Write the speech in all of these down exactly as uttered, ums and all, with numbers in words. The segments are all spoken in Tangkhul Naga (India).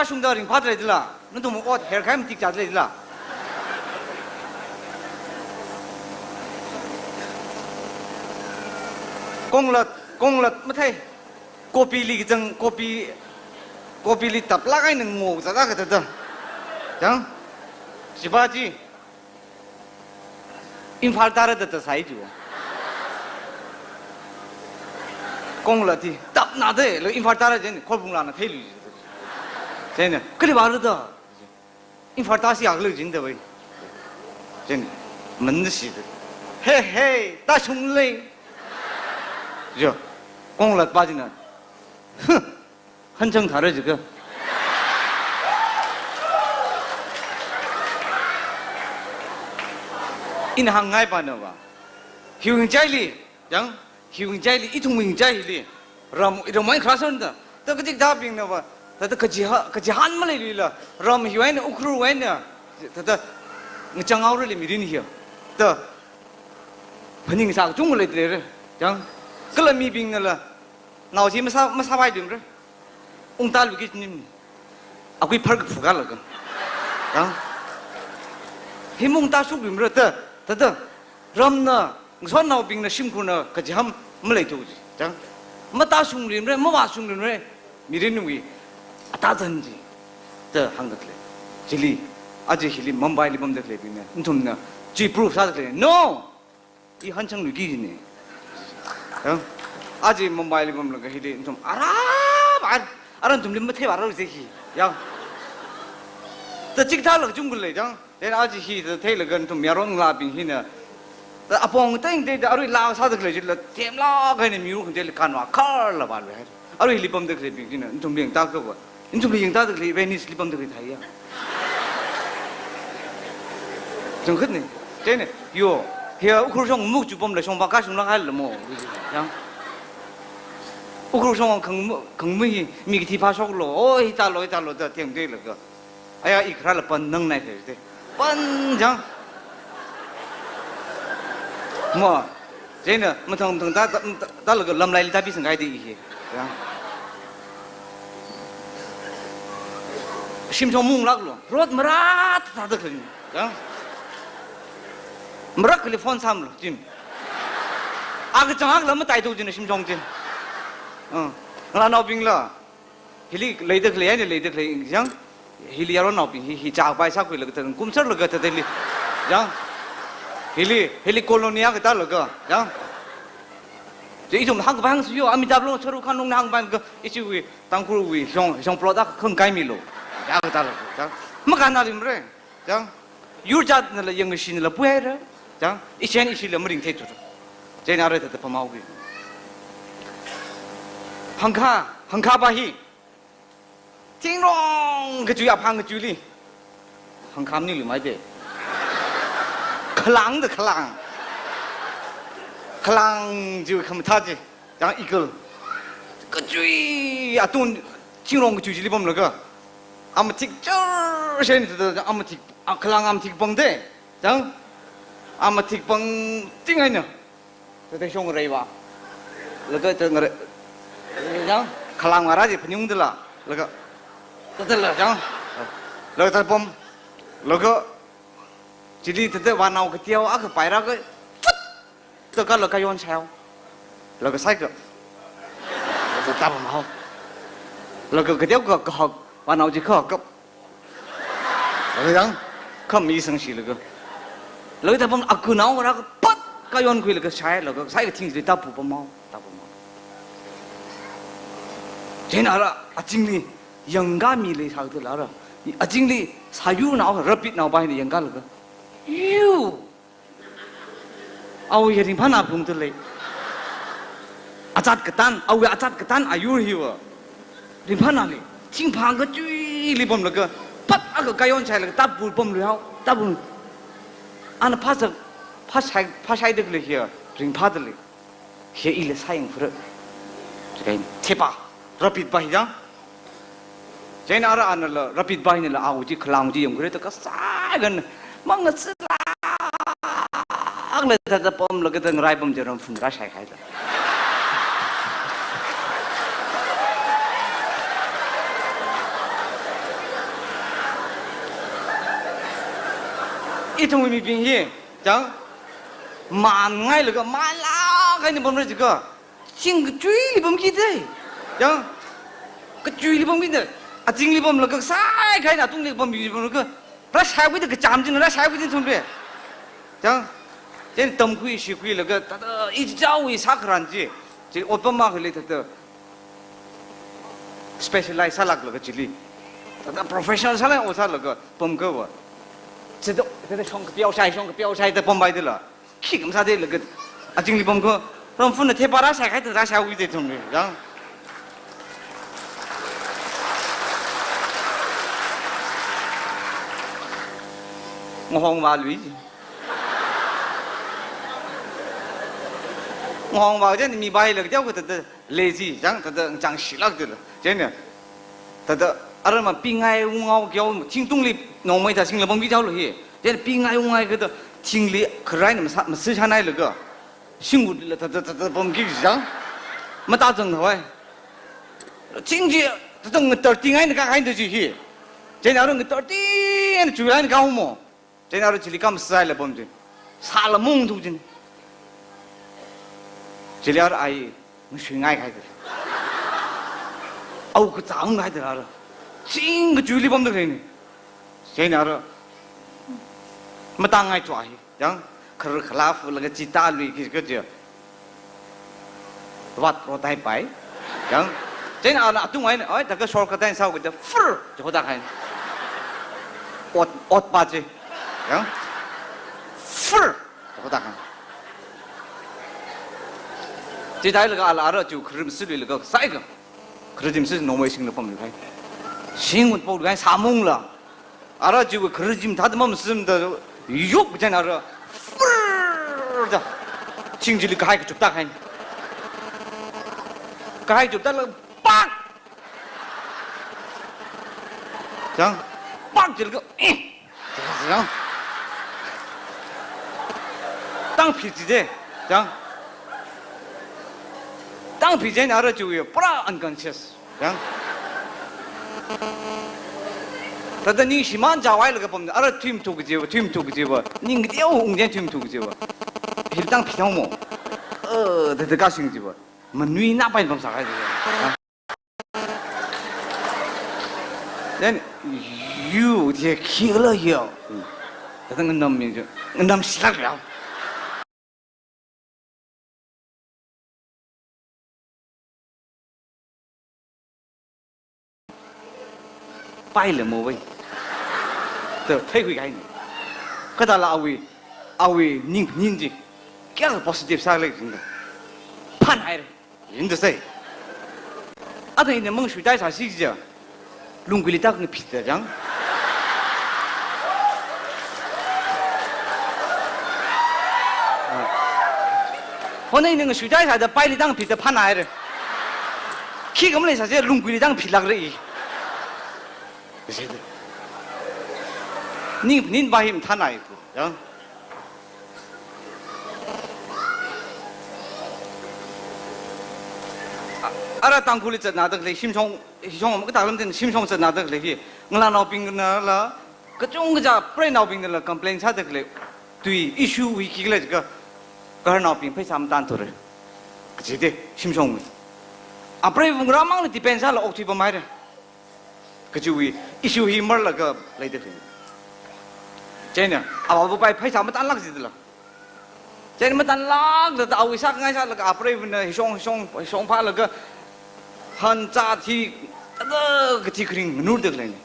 shungda ringphāda leidala. Nathum ot herkhai matik chāda leidala. Konglat, konglat mathei. Kopili kachang, kopi, kopili taplak eina ngok zāda kathāda. Chang? Shivaji. Imphal tara da tasai ju. Kongla ti, tapna de, lo Imphal tara jen, Khorbungla na theilu. Jen, kali ba da. Imphal ta si aglu jin da bai. Jen, man si da. He, he, ta shung lei. Jo, kongla ba jina. Huh. Hanchang thara jika. Ina hāngngai pa na ba. Hiwing chaili, jang, hiwing chaili, ithum wing chaili. Ram, ithum mai khrason da. Ta kachik da bing na ba. Ta ta kajiha, kajihan malei lila. Ram hiwai na, Ukhrul wai na. Ta ta ngachang aurali mirin hiya. Ta phaningsā kachung lei lei re. Jang, kala mibing na la. Nao chi masā, masāpai dum re. Ungta luki nim. Akui phar ka phuka laga. Yang. Himung ta shuk rim re ta, ta, ta. Ramna, ngasotnaobingna shimkhurna kachiham malei tu ji. Yang. Mata shung rim re, mava shung rim re. Mirinwui. Ata zan ji. Ta hāngda khalei. Chili. Aja hili Mumbai li pamda khaleibingna. Nathumna. Chi proof sāda khalei. No! I hanchang luiki jine. Yang, aja Mumbai li pamlaga hili nathum ara ba, ara nathumli mathei ba rau se hi. Yang. Ta chik thālaga chung khalei jang. Then aja hi ta theilaga nathum yaronlabing hina. Ta apong teng te ta arui la sāda khalei jila themlaga ni miu khun te li kanwa kharla ba lu hai. Arui hili pamda khaleibing hina, nathumli yangta kha ba. Nathumli yangta da khalei, Venice li pamda khalei thai ya. Jang khat ni. Chene, yo, hiya Ukhrul shong muk chu pamla shong ba ka shung la hai la mo. Yang. Ukhrul shong khang mu, khang mu hi, mi kathi pha shok lo, o, hi ta lo, hi ta lo, ta themde laga. Aya, i khara la pan nang nai the te. Pan jang. Mo. China, mathang mathang ta, ta, ta, ta laga lamlai li ta bi sangai di hi. Yang. Shimshong mung lak lo. Road marat ta ta khalei. Yang. Marak kali phone sam lo, jin. Aga chang aga lama tai tu jin shimshong jin. Uh. Ngalānaobing la. Hili leida khalei, aina leida khalei, jang. Hili yaronnaobing, hi, hi chak pai sākhuilaga ta, kumsarlaga ta, ta li. Jang. Hili, hili colonia kathā laga, jang. Je ithum hāngpai hāngsi yo, Amitabh long, Shahrukh Khan long hāngpai ka, ichiwui, Tangkhulwui, shong, shong plot a khang kai mi lo. Ya kathā laga, jang. Makana rim re, jang. Yur jat na la, yang shi na la, pui hai re, jang. Ishen ishi la, maring thei tu. Jai na re ta, ta pamao ki. Hangkha, hangkha ba hi. Thingrong kachui aphang kachuili. Hangkha maninglu mai te. Khalang da khalang. Khalang chi khamathā chi. Yang eagle. Kachui atun thingrong kachui chili pamlaga. Amathik char shen ta, amathik, a khalang amathik pang te. Yang amathik pang ting eina. Tata shong rei ba. Laga ta ngare. Yang khalang ngara ji phaning dala. Laga. Tata la yang. Laga ta pam. Laga. Chili tata vanao katiao a ka paira ka. Put. Ta ka laga yon chao. Laga sai ka. Tata ta pam hao. Laga katiao ka ka hak. Vanao ji ka kap. Laga yang, khami sangshi laga. Laga ta pam aku nao ra ka pat ka yon khui laga shai laga, sai ka thing ji ta pu pamao, ta pamao. Jen ara, achingli, yangga mi le sa ta la ra. Achingli, sayu nao, rapid nao bai ni yangga laga. Yu! Awui ringphāna phung tu lei. Achat katan, awui achat katan ayur hiwa. Ringphāna lei. Thingphang kachuili pamlaga. Pat aga kayon chailaga, tapu pamlu hao, tapu. Ana phasa, phashai, phashai dek lei hiya, ringphā dek lei. Hiya ila sayang phura. Chikai, thepa, rapid ba hiyang. China ara ana la, rapid ba hina la, au ji, khalang ji, yong kure ta kasā gan, mang na sila. Ang la ta ta pom la ka ta ngarai pom jaram phun ra shai khai ta. ithumwui mibing hi, chang, mangailaga, manglāk eina pamra jiakha, ching kachuili pamki dei. Chang, kachuili pamki dei. Azingli pamlaga, saikha eina atungli pambi pamlaga, rāshaiwui da kachām china, rāshaiwui da thumbe. Chang, chieina tamkhui shikhuilaga, thāda, ichichāwui sākharan chi, chi otpam makhalei thāda, specialize sālāklaga chili, thāda professional sālāk ot sālaga pamkava. Chithāda, thāda shong kapiao shai, shong kapiao shai da pampaidala. Khikha masātheilaga, azingli pamkha, ramfunna thepa rāshaikhai da rāshaiwui da thumbe, chang. Ngahong vālui. Ngahong vā chieina mi vālaga teokha thāda lazy, chang, thāda chāngshilāk dala. Chieina, thāda, ara mapingai ungao kiao, thingtungli nongmei thā singla pamki chaolu hi. Chieina pingai ungai kathā, thingli kharai eina masa, masi shanailaga, shingwutlila thāda, thāda pamki chang. Matazang thawai. Thing chi, thāda ngatarting eina kākahai da chi hi. Chieina ara ngatarting eina chuilāk eina kāhaomo. Chieina ara chili kam sālaga pam chi. Sāla mung thuk china. Chili ara ai, ngashuingaikahai da. Ao kazāngaikahai da ara. Ching kachuili pamda khaleina. Chieina ara, matāngai chua hi. Chang, khar khala fulaga chita lui ki kaja. Vat rotai pai. Chang, chieina ana atung eina, oi, thākha shortcut eina sāo kaja, fur, choda khain. Ot, ot pa chi. Chang, fur, choda khain. Chithālaga ala ara chu kharim siluilaga, saikha. Kharim si nongmei singla pamluikahai. Shingwut pokluikahai, sāmungla. Ara chiwui kharim thāda mamsimda, yuk chieina ara, fur da. Thing chili kahai kachupta khain. Kahai chuptala, pak! Chang, pak jilaga, eh! Chang. Tangphi chi de, chang. Tangphi chieina ara chiwui, pura unconscious. Chang. Thāda ningshimān chāwailaga pam, ara thuimathuk kajiva, thuimathuk kajiva, ning kateo ung chieina thuimathuk kajiva. Hili tangphi thaomo. Eh, thāda kasing jiva. Manuina pai pamsākahai jiva. Then, you, thāda khikhala yo. Thāda nganam mi jo. Nganamshilāk yo. Paila mo vai. To, theikhuikahaina. Kathāla awui, awui ning, ning chi. Kayākha positive sālei jingda. Phanhaira. Yin da sai. Athang ina mang shuitai sāsi ja. Lungkuili tak ngaphita chang. Hona ina ngashuitai sāda paili tangphita phanhaira. Khikha malei sāsi lungkuili tangphilākra i. Ning, ning bahim thanai ku. Chang. Ara Tangkhulli zatnada khalei shimshong, shong makatalam ten shimshong zatnada khalei hi. Ngalānaobingnala, kachungkha ja preinaobingnala complain sāda khalei. Tui issue wui khikhala jiakha, gaharnaobing pheisā matānthura. Kaji de, shimshongwui. Apreiwui ngarāmangna depend sāla okthui pamhaira. Kajiwui issue hi marlaga leida khalei. Chieina, avāva̱ pai pheisā matānlāk jidala. Chieina matānlākda awui sākhangai sālaga apreiva̱na hishong, hishong, hishong phālaga hancha thi, thāda kathi kharing nganurda khaleina.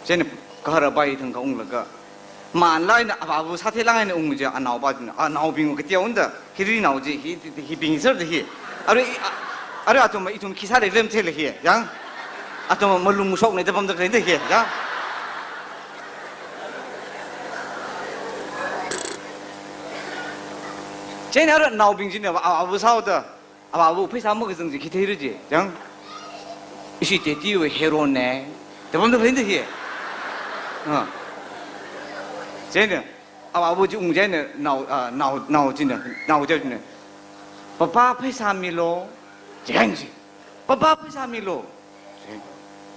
Chieina kahara pai thangkha unglaga. Manlaina avāva̱ sātheilāk eina ung ja anaopa china, anaobing kateo unda, hiri nao ji, hi, hi, hibing sāda hi. Arui, a, arui athum, ithum khi sālei lem theila hi, chang. Athum malung shokna da pamda khaleina hi, chang. Chieina ara naobing china, a, avāva̱ sāhaoda, avāva̱ pheisā makazang chi khi theira ji, chang. Ishi tetiwui hero ne, da pamda khaleina hi. Ah. Chieina, avāva̱ chi ung chieina nao, ah, nao, nao china, nao china. Papa pheisā milo, chang ji. Papa pheisā milo.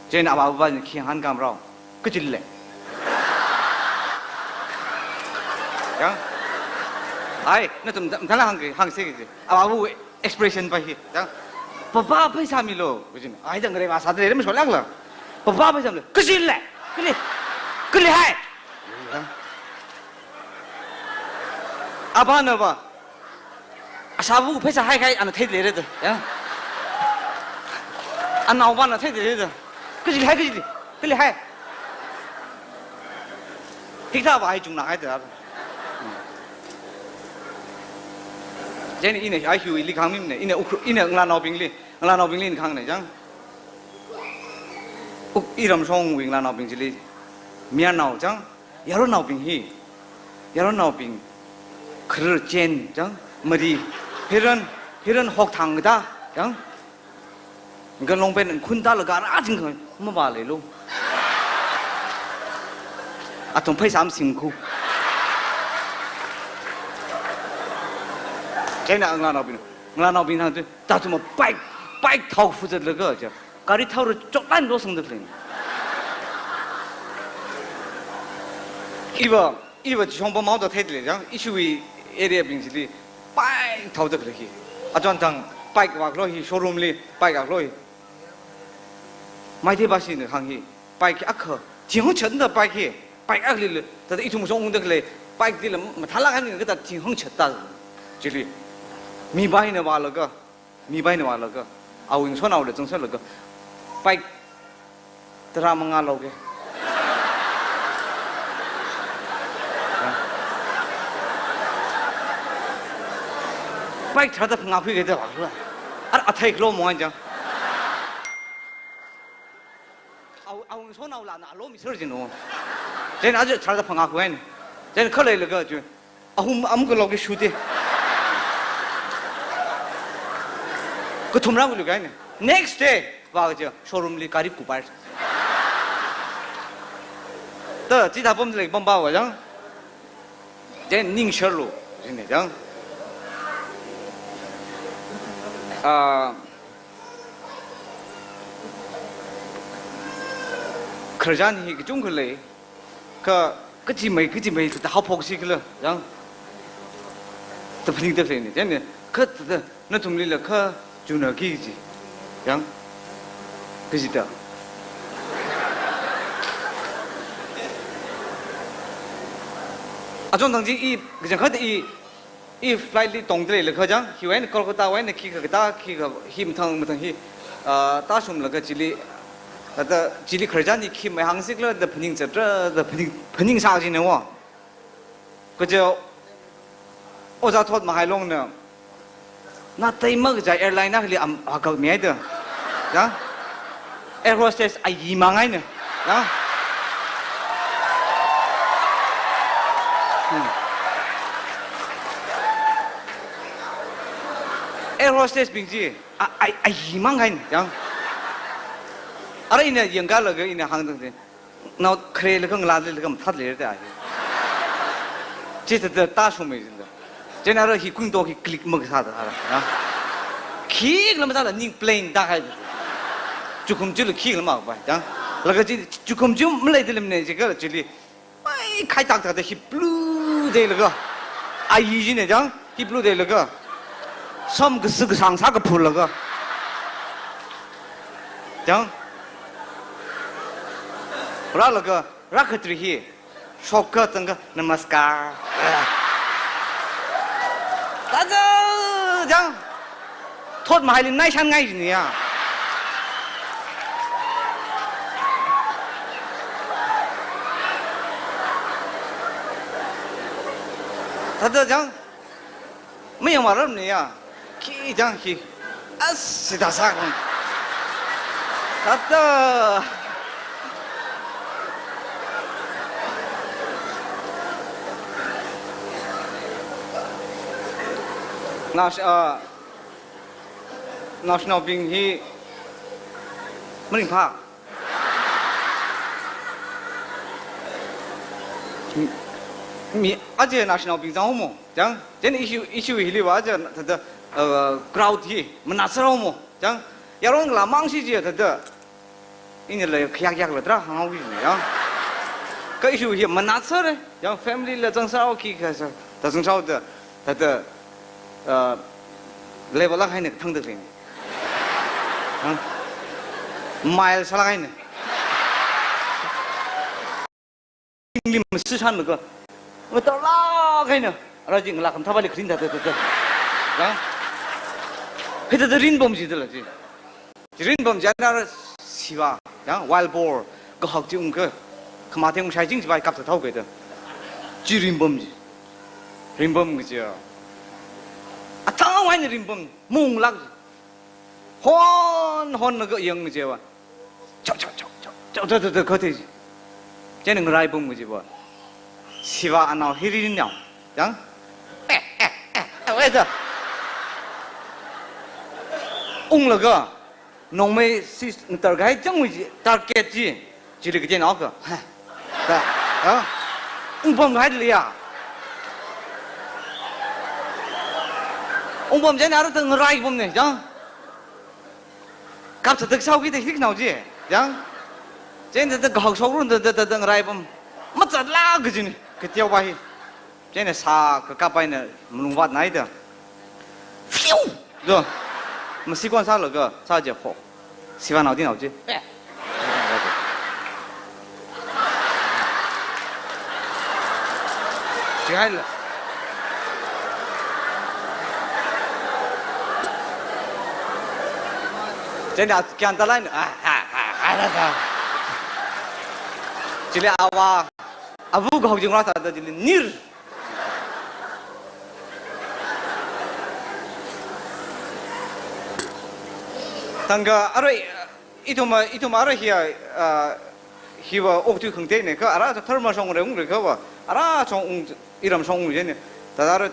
Chieina avāva̱ china khi hāngkhamrao. Kachili lei. Yang. Ai, nathum mathālāk hāng, hāngsei kaji. Avāva expression pa hi. Yang. Papa pheisā milu. Kajina. Ai, dang rei masā de, rem sholak la. Papa pheisā milu. Kajila. Kali. Kali hai. Yang. Avāna va. Ashāva pheisā haikahai ana theida leira da. Yang. Anaovana theida leira da. Kajili hai, kajili. Kali hai. Hikathā va hai chungna hai da. Chieina ina ahiwui ili hāngmimana, ina Ukhrul, ina ngalānaobingli, ngalānaobingli ina hāngna chang. Uk, iramshongwui ngalānaobing chili, mayarnao chang, yaronnaobing hi, yaronnaobing, kharar chen chang, mari, hiran, hiran hokthang kathā chang. Ngalong pen khun tālaga rāching kha, mavāleilu. Athum pheisā masingkhu. Chieina ngalānaobing, ngalānaobing hāng tu, ta tu ma bike, bike thao fuzatlaga cha. Gari thaora chotlan lo sangda leng. Iva, iva chishong pamao da theida lei chang, ishiwui area bing chili bike thaoda khalei hi. Achon thang bike vāklo hi, showroom li bike vāklo hi. Maithei pashina hāng hi, bike akha, thing hangchatda bike hi, bike akhali le, thāda ithum shong ungda khalei, bike tila mathālāk haini kathā thing hangchatda. Chili, mi pā hina vālaga, mi pā hina vālaga, awui ngasotnaoli zangserlaga, bike tara mangā loke. Bike tharāda phangā khuike da vāklu. Ar athei klo mo anja. Aw, awui ngasotnaola na alo mi sir jino. Chieina aja tharāda phangā khuihaina. Chieina kha leilaga chu. Ahum amkha loke shute. Kathum rākhuilu kahaina. Next day, vākaja showroom li gari kupai. Ta, chithā pamda lei pampa va chang. Chieina ningsharlu, jine chang. Ah, khararchan hi kachungkha lei, kha, kachimei, kachimei, thāda haophoksi khala, chang. Ta phaningda leina, chieina, kha, thāda, nathumlila kha, chunaki kaji, chang. Kajida. Achon thang chi i, kachangkhat i, I flight li tongda leilakha chang, hiwui eina Kolkata wui eina khikha kathā, khikha hi mathang mathang hi, ah, tāshunglaga chili, ah, da chili khararchan hi khi mai hāngsi khala da phaning zatra, da phaning, phaningsā jina wo. Kaja Ojā Thotmahai Longna, na teima kaja airline akhali am, akal mi ai da. Ya? Air hostess ayi mang eina. Ya? Hmm. Air hostess bing chi, a, a, ayi mang eina, ya. Ara ina yangkalaga ina hāngda lei. Nao kharelaga ngalālaga mathāda leira da. Chithāda tāshungmei jida. Chieina ara hi kungto hi click makasāda ara, ya. Khikhala mathāla ning plain da hai. Chukum chila khikhala makapai, ya. Laga chi chukum chi maleida leimana chikha chili. Mai khai tak tak da hi blue deilaga. Ayi jina chang, hi blue deilaga. Sam kasā kasāng sākaphuilaga. Chang. Rālaga, rākatri hi. Shokkha zangkha, namaskar. Thāda, chang. Thotmahaili naishan ngai jiniya. Thāda chang, mayang maram niya. Khi chang khi. As, sida sak. Thāda. Nash, ah, naoshinaobing hi maringphā. Mi, mi, aja naoshinaobing zang mo, chang, chieina issue, issue hili va aja thāda, uh, crowd hi manasar mo, chang, yaron ngalā mangsi chi thāda, ina la khayak yak la tra hānghaoki ni, ya. Kha issue hi manat sāra, yang family la zangsāo khi kasā, da zangsāo da, da, da, uh, level la haina thangda ring. Huh? Mile sāla haina. Tingli masi shan ka. Ngatar la haina. Ara jing la kam thaba li krin da, da, da, da. Yang? Hei da, da rinpam jida la ji. Chi rinpam chieina ara siva, yang wild boar, kahak chi ungka, khamate ungshai ching chiva kapsā thao kaida. Chi rinpam chi. Rinpam kaji ya. Athang wai ni rinpam, mung lak. Hon, hon na ka yang kaji va. Chao, chao, chao, chao, chao, chao, chao, chao, kate chi. Chieina ngaraipam kaji va. Siva anao hi rinao. Yang? Eh, eh, eh, eh, wait a. Unglaga, nongmei si ngatar kahai changwui chi, target chi, chili kaje nao ka. Ha. Da. Ha? Ungpam kahai liya. Ungpam chieina ara ta ngaraipam ne, yang? Kapsā tak sao ki ta hik nao chi, yang? Chieina ta kahak shok run ta, ta, ta, ta ngaraipam. Matsat la kaji ni, kateo va hi. Chieina sā kakap eina malung vat nai da. Phew! Do. Masi kon sālaga, sā je ho. Siva nao di nao je. Chi hai la. Chieina kyan ta lai na. Ah, ah, ah, ah, ah, ah. Chili awa. Avu kahak jing ra sā da chili nir. Thangkha arui, ithum, ithum arui hiya, ah, hiva okthui khangatei ne, kha ara tharma shong re ung re kha va, ara shong ung, iram shong ung je ne. Thāda ara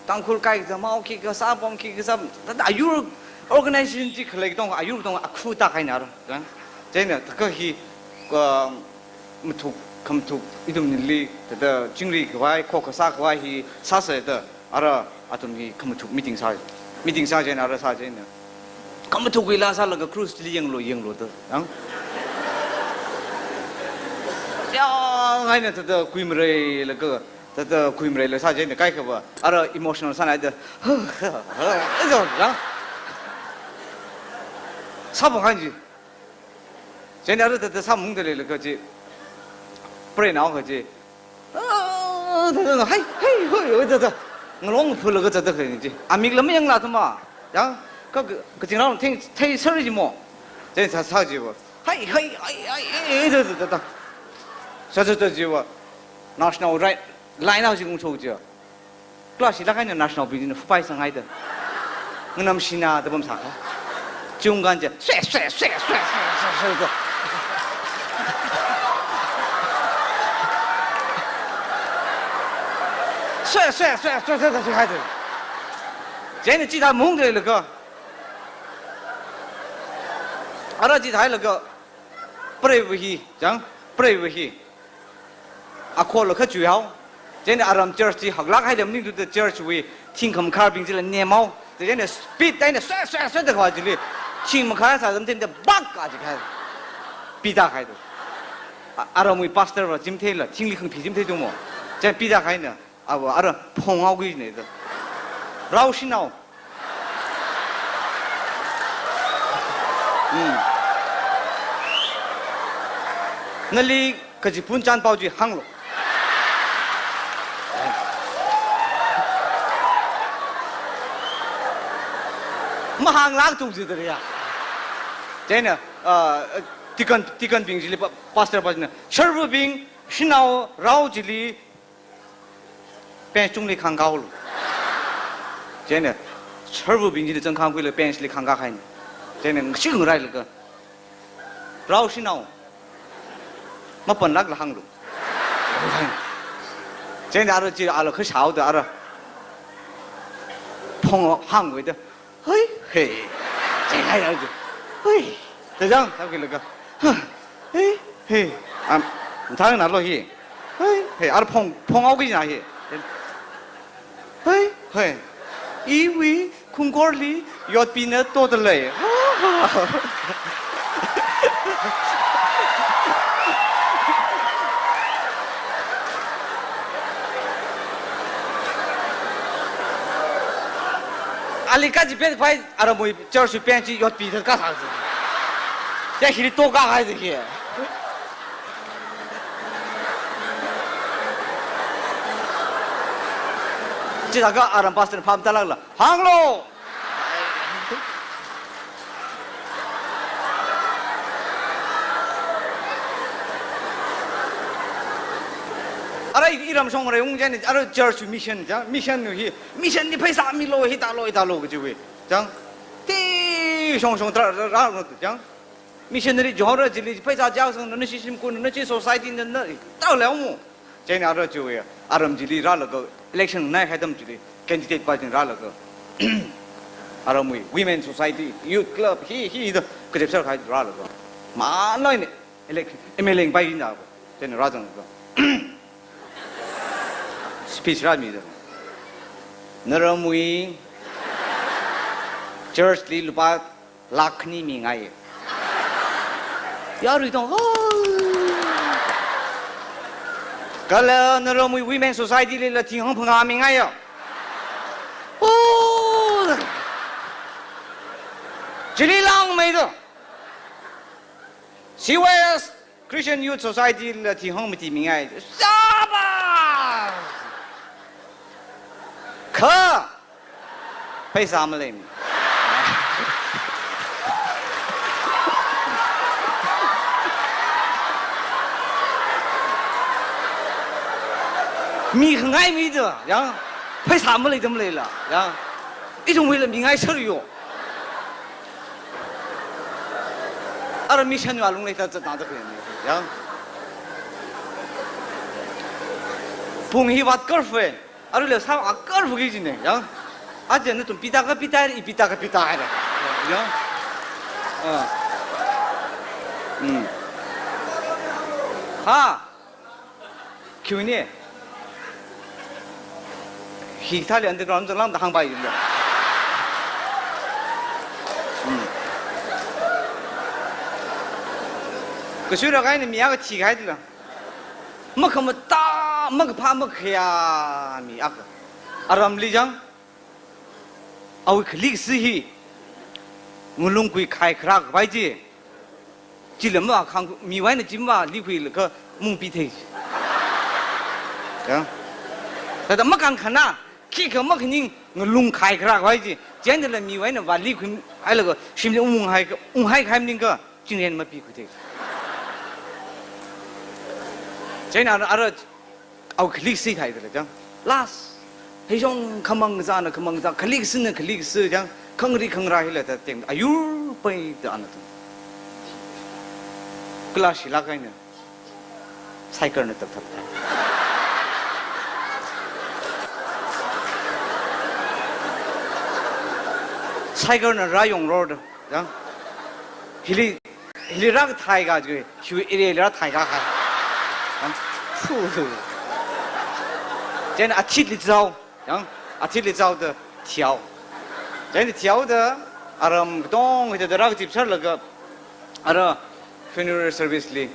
Tangkhul kaikazā mao khi kasā pam khi kasā, thāda ayur organization chi khalei tong, ayur tong akhu ta khai na ra. Chieina thākha hi, ah, mathuk, khamathuk, ithum nili, thāda chingri khavai, khokha sā khavai hi, sāsa da, ara, athum hi khamathuk meeting sā, meeting sā chieina ara sā chieina. Khamathukwui la sālaga cruise li yanglu, yanglu da, yang? Yang, haina thāda kuimareilaga, thāda kuimareila sā chieina kaikha va, ara emotional sānai da, ha, ha, ha, yang? Sāpam khan chi. Chieina ara thāda sāmung da leilaga chi. Pray nao kha chi. Ah, thāda, hai, hai, hoi, hoi, thāda. Ngalong phulaga thāda kha ni chi. Amik lam yang la thuma. Yang, ka, ka, kachingrao thei, thei sāra ji mo. Chieina sā, sā ji va. Hai, hai, hai, hai, hai, hai, thāda, thāda, thāda. Sā, sā, sā ji va. National right. Lai nao ji kung chok ji. Class la kaina national building fupai sangai da. Nganam shina da pam sākha. Chungkan je, swe, swe, swe, da. Swe, swe, swe, swe, swe, swe, swe, hai da. Chieina chithāmung da leilaga. Ara chithālaga. Pray va hi, chang, pray va hi. Akhola kha chuihao. Chieina aram church chi haklak haida maningthuda church wui thing khamakharbing chila nemhao. Chieina speed eina swe, swe, swe da kha chili. Thing makhar sā zam thing da bak ka chi kha. Pida khai do. A-, aramwui pastor va chimtheila, thingli khangphi chimthei do mo. Chieina pida khai na. Ava, ara phonghao ki ne da. Rao shinao. Hmm. Nali kachipun chānpao chi hānglu. Mahānglak tung chi da ya. Chieina, ah, deacon, deacon bing chili pa-, pastor pa china, sharvabing, shinao, rao chili, bench tungli khangkaolu. Chieina, sharvabing chili zangkhāngkhuilaga bench li khangkā haina. Chieina, shing railaga. Rao shinao. Mapanlakla hānglu. Chieina ara chi ala kha shaoda ara. Phonghao hāngwui da. Hoi, hei. Chieina ara chi. Hoi. Tajang, tau ki laga. Ha. Hei, hei. Am, thang na lo hi. Hei, hei. Ara phong, phong au ki na hi. Hei, hei. Iwui khungkorli yotbingna toda lei. Ali kaji pet phai aramwui church wui pet chi yotpi thāda kasā chi. Ya hili to kahai chi hi. Chithākha aram pastor pham talakla. Hānglu! Ara i, iram shong rei ung jen, ara church mission ja, mission nu hi, mission ni pheisā milu, hithālu, hithālu kajiwui. Jang. Ti shong shong tra, ra, ra, ra, jang. Missionary jora chili pheisā jasang, na shi shimkhur, na shi society, na, na, tao le mu. Chieina ara chiwui, aram chili rālaga, election ngai hai atam chili, candidate pa ching rālaga. Aramwui, women society, youth club, hi, hi, da, kachepser khai rālaga. Manoina, election, M L A pai ina, chieina rāzanglaga. Speech rāmida. Naramwui, church li lupā lakh khani mingai. Yarui tong, oh. Kala naramwui women society lila thing hangphangā mingai ya. Oh. Chili langmeida. C Y S Christian Youth Society la thing hangmati mingai. Shabash! Kha! Pheisā maleimi. Mi khangai mida, ya. Pheisā maleida maleila, ya. Ithumwuila mingai sāra yo. Ara mission wui alung leida zatna da khuini, ya. Pung hi vātkarfa. Arui le sāvātkarfa kajina, ya. Aja nathum pita ka pita, i pita ka pita, ya. Ah. Hmm. Ha. Q and A. Hikathāli underground zanglam da hāngpai yun ya. Hmm. Kasui rākahaina mi akha thikahai dila. Makhamatā, makaphā, makhayā mi akha. Aramli jang. Awui khali kasā hi. Ngalung khuikhai kharā kapai chi. Chila mavākhang, miwui eina chi mavālikhuilaga mungpi thei. Ya. Thāda makāngkhana, khikha makhaning ngalung khai kharā kapai chi. Chieina la miwui eina vālikhui hailaga shimli unghai, unghai khai maningakha, chingren mapikhui thei. Chieina ara, ara, awui khali kasā kahai dala jang. Last. Heishong khamang zana khamang za, khali kasāna khali kasā jang. Khangri khangrā hila ta teng, ayur pai da ana tu. Kala shilak eina. Cycle na tap tap. Cycle na rāyong road. Jang. Hili, hili rākathai kaji, hiwui area li rāthai kahai. Jang. Phu, phu. Chieina athitli zao. Jang. Athitli zaoda thiao. Chieina thiaoda aram katong hithāda rākazipserlaga. Ara funeral service li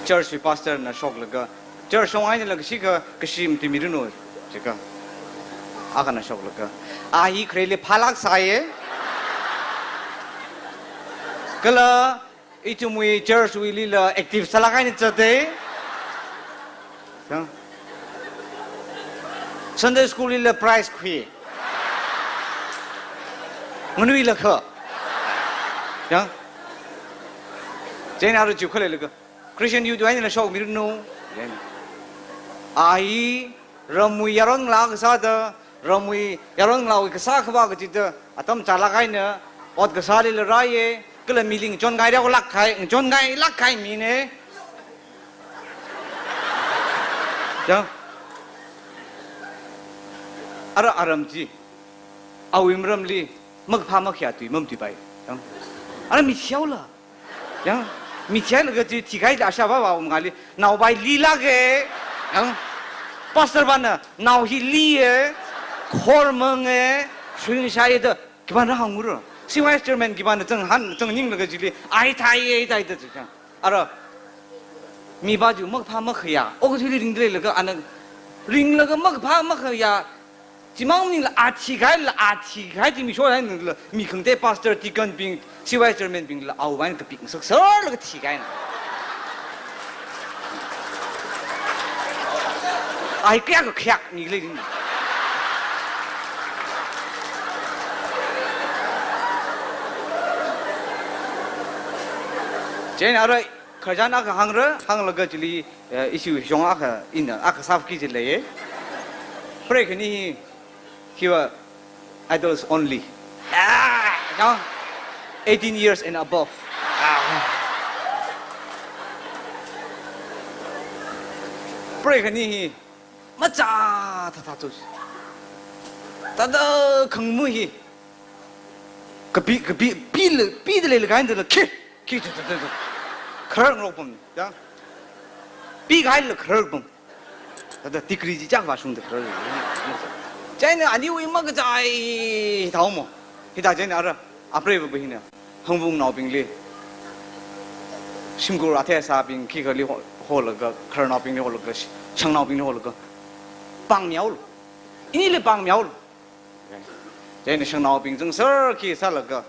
church wui pastor na shoklaga, church shong eina la kashikha, kashi matuimiranu, jikha. Akhana shoklaga. A hi khareli phalak sāya. Kala, ithumwui church wuilila active sālak eina zata. Jang. Sunday school lila prize khui. Nganuilakha. Jang. Chieina ara jiu khaleilaga. Christian youth wui einala shokmiranu. Jang. A hi ramwui yaron ngalā kasā da, ramwui yaron ngalāwui kasā khavā kachida, atam chālak eina, ot kasālila rāya, kala mili ngachonngai rāulak kahai, ngachonngailak kahai mina. Jang. Ara aram chi. Awui maramli, makaphā makhayā tui mamatuipai. Jang. Ara mi thiaola. Jang. Mi thiaolaga chi thikahai la ashāvā vā um ngali, naopai lilaka. Jang. Pastor pana, nao hi liya. Khormanga. Shungshaiya da. Khipāna hāngura. C Y S chairman khipāna zanghān, zangninglaga chili, ai thai, ai thai da chi jang. Ara, mipā chi makaphā makhayā, okathuili ringda leilaga ana, ringlaga makaphā makhayā, Chimang maningla a thikahaila, a thikahai chi mi shohainala, mi khangatei pastor, deacon bing, C Y chairman bingla awui vang kapik ngasakserlaga thikahaina. Ai kayākha khayākmi lei ni. Chieina ara khararchan akha hāngra, hānglaga chili, eh, issue shong akha ina, akha sāki jilaye. Preikhani hi, hiva adults only. Ah, no. Eighteen years and above. Ah. Preikhani hi, machā thāthā tu. Thāda khangmu hi. Kapi, kapi, pila, pida leilakha eina dala, khi, khi, khi, khi, khi. Kharar ngarokpamni, ya. Pikahaila kharar pam. Thāda degree chi chak vāshungda kharar. Chieina aniwui makachai thāomo. Hithā chieina ara, apreiva hina. Hangvungnaobingli. Shimkhur athei asābing, khikhali ho-, holaga, khararnaobingli holaga, sh-, shangnaobingli holaga. Pāngmihaolu. Inili pāngmihaolu. Chieina shangnaobing zangser khi sālaga,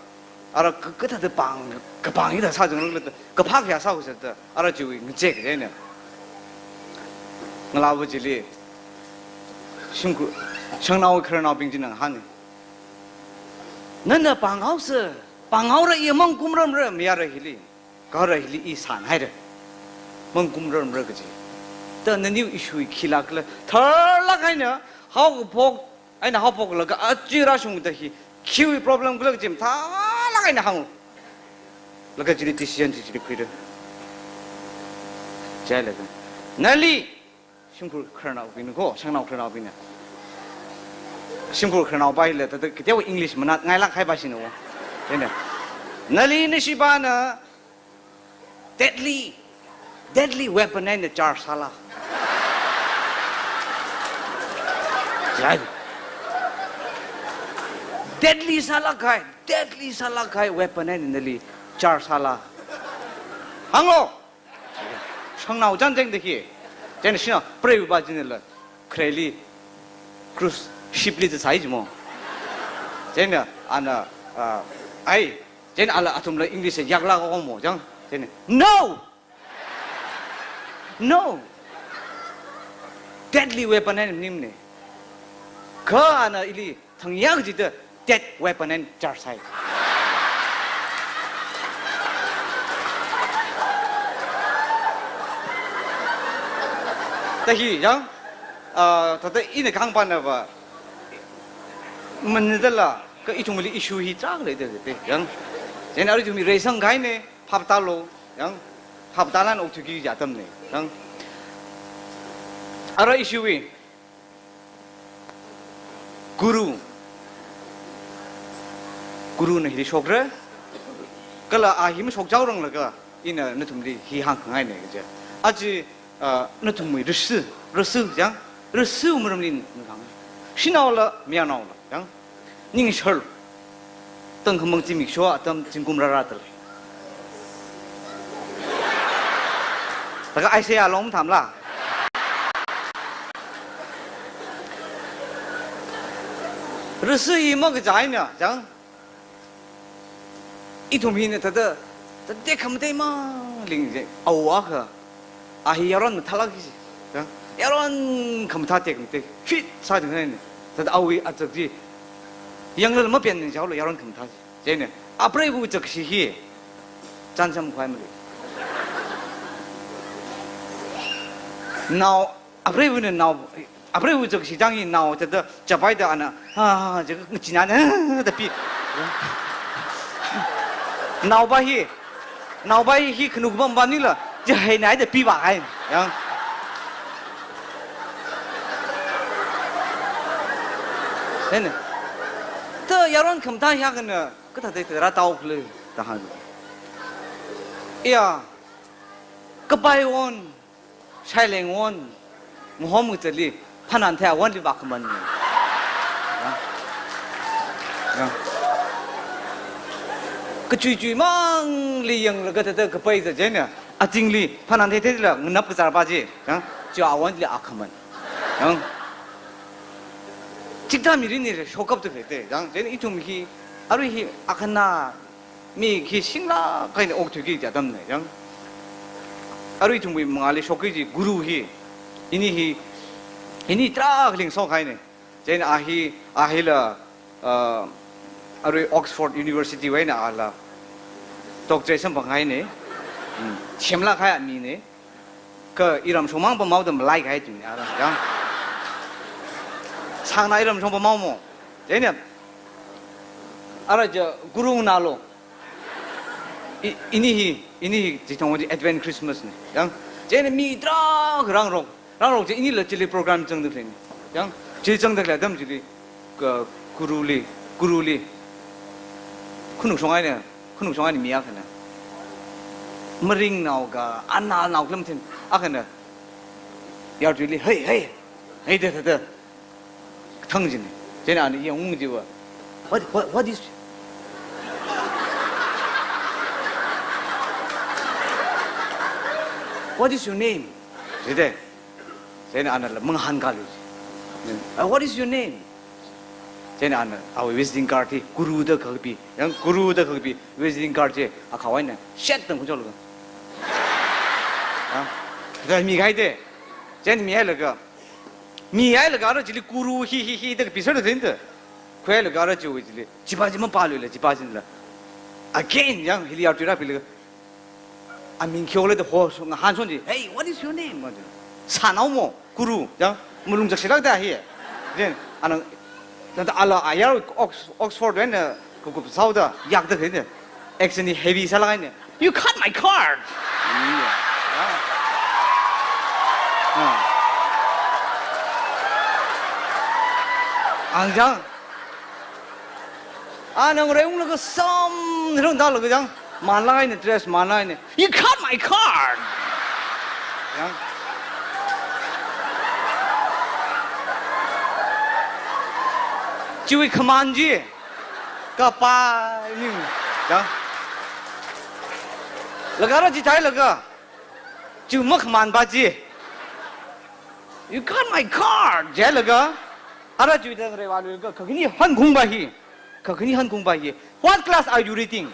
ara ka, kathāda pāng, kapāng hithā sā zanglaga, kaphā khayā sāhaosa da, ara chiwui ngazek chieina. Ngalāva chili, shimkhur, shangnao khararnaobing china ngahāni. Nana pānghaosa, pānghaora, i mangkumrarmara, mayara hili. Kha ara hili i sānhaira. Mangkumrarmara kaji. Da naniwui issue khila khala, tharlāk eina, haokaphok, eina haophoklaga, aja rāshungda hi, khiwui problem khala kaji mathālāk eina hāng. Laga chili decision chi chili khuira. Chieina laga. Nali, shimkhur khararnaobingna ko, shangnao khararnaobingna. Shimkhur khararnaopa hila, thāda kateowa English manāngailāk kahaipa shina wo. Chieina. Nali nashipana deadly, deadly weapon eina charge sāla. Chieina. Deadly sālāk kahai, deadly sālāk kahai weapon eina nali charge sāla. Hānglo. Shangnao chānjengda hi. Chieina shina preiva chinala. Khareli cruise ship li zai jimo. Chieina ana, ah, ai. Chieina ala athumla English yaklāk haomo, chang. Chieina, "No! No! Deadly weapon eina maningmana." Kha ana ili thangya kajida dead weapon eina charge sāi. Da hi, yang, ah, thāda ina kahāngpanava, manadala, kha ithumli issue hi chak leida, yang. Chieina ara ithumli reisang kahaina, phap tālu, yang, phap tālala okthuiki kaji atamna, yang. Ara issue hi, Guru. Guruna hili shokra. Kala a hi mashokchaoranglaga, ina nathumli hi hāngkhangaina kaja. Aja, ah, nathumwui rashi, rashi yang, rashi maramli nahāng. Shanaola, mayarnaola, yang. Ningshar. Tangkhamang zimiksho atam zingkum rāra talei. Laga Isaiah long mathāmala. Rashi hi makachai eina, chang. Ithum hina thāda, thāda tekhamatei mang ling je, awui akha. A hi yaron mathālāk kaji. Ya? Yaron khamathā tekhamatei. Fit sāda ngaina. Thāda awui azak chi. Yanglala mapen ning jaolo yaron khamathā chi. Chieina, apreiva zakshi hi. Chānjam khuimali. Nao, apreivana nao, apreiva zakshi chang hi nao, thāda, chapaida ana, ha, ha, ha, je, ngachina, ha, da pi. Naopa hi, naopa hi, hi khanuk bam bam nila, je, hai nai da pi ba hai, yang. Then, ta yaron khamathā hi kana, kathāda thāda rātao khala, da hāng. Ya, kapai won, shaileng won, ngahom ngachali, phananthei awonli vākhaman. Ya. Ya. Kachui chui mangli yanglaga thāda kapai zat chieina, azingli, phananthei theila, nganap kazarpa chi, ya, chi awonli akhaman. Ya. Chithā mirinli shokkapta khalei te, yang, chieina ithum hi, arui hi akhana mi khi singla kaina okthuiki kaji atamna, yang. Arui ithumwui mangāli shokki kaji guru hi, ini hi, ini tarākha lingshok kahaina. Chieina a hi, a hila, uh, arui Oxford University wui eina ala doctorate samphang kahaina. Hmm. Semlāk kahai mina. Kha iramshong mang pamhaoda malai kahai tui ara, yang. Sāngna iramshong pamhao mo. Chieina, ara chi guru nalo. I, ini hi, ini hi, chithang chi Advent Christmas na, yang. Chieina mi tarākha rāngarok, rāngarok chi inila chili program zangda khaleina, yang. Chili zangda khalei atam chili, kha guruli, guruli. Khanukshong eina, khanukshong eina mi akhana. Maringnao kha, analnao khalam thin, akhana. Yartuili, "Hey, hey, hey, da, da, da." Thang jina. Chieina ana yangung jiva. "What, what, what is, what is your name?" Jide. Chieina anala mangahān kalu. "Uh, what is your name?" Chieina ana awui visiting card hi guru da kakapi, yang guru da kakapi visiting card chi akhawui eina shet tang khuichok laga. Ha? Da mi kahai te. Chieina mihailaga. Mihailaga ara chili guru hi, hi, hi da kapisāda khalei te. Khuihailaga ara chiwui chili. Chipa chi mapāluila, chipa chila. Again, yang hili yartui rāpilaga. Aming khayokla da ho, so, ngahānshon chi, "Hey, what is your name?" Ma chi. "Sānao mo, guru," yang, malung chakshilāk da hi. Then, ana, nanda ala ayar Ox-, Oxford wui eina, kukup sāhaoda, yakda khalei te. Accent ni heavy sālāk kahaina. "You cut my card!" Iya. Ah. Ah. Ang jang. Ana ngareiunglaga sam, nirong dalaga jang. Manlāk kahaina, dress manlāk kahaina. "You cut my card!" Yang. Chiwui khamān chi. Kapai ning. Yang. Laga ara chithālaga. Chi makhamān pa chi. "You cut my card," jihailaga. Ara chiwui thang rei valu ka, kakhani hankhaung pa hi. Kakhani hankhaung pa hi. "What class are you reading?"